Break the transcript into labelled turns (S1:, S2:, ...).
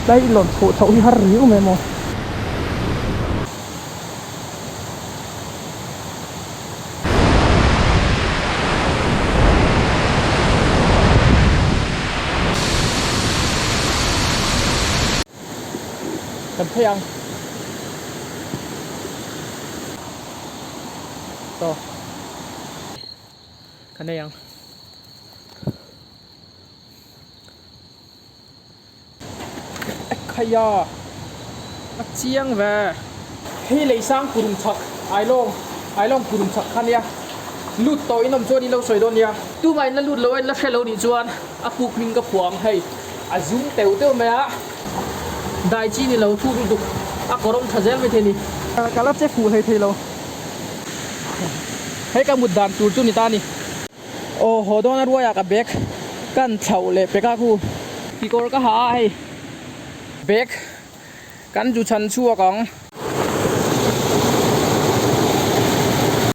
S1: Tlai i lawn chhoh chhoh hi har riau mai maw. Kan phei ang. Saw. Kan ei ang. Ekhaya! A chiang ve. Hei leisang kurum chhak Ailawng Ailawng kurum chhak kha nia. Lut tawh in awm chuan in lo sawi dawn nia. Tumah in la lut lo a in la hre lo nih chuan a puk hming ka phuah ang hei. A zum teuh teuh mai a. Dai chi ni lo thuk lutuk a kawrawm tha zel mai thei ni. Ka la che fuh hlei thei lo. Hei ka mut dan tur chu ni ta ni. Aw haw dawn a ruaiah ka bag kan thlauh leh pek a khu. Kekawr ka ha a hei bag kan zu chhan chhuak ang.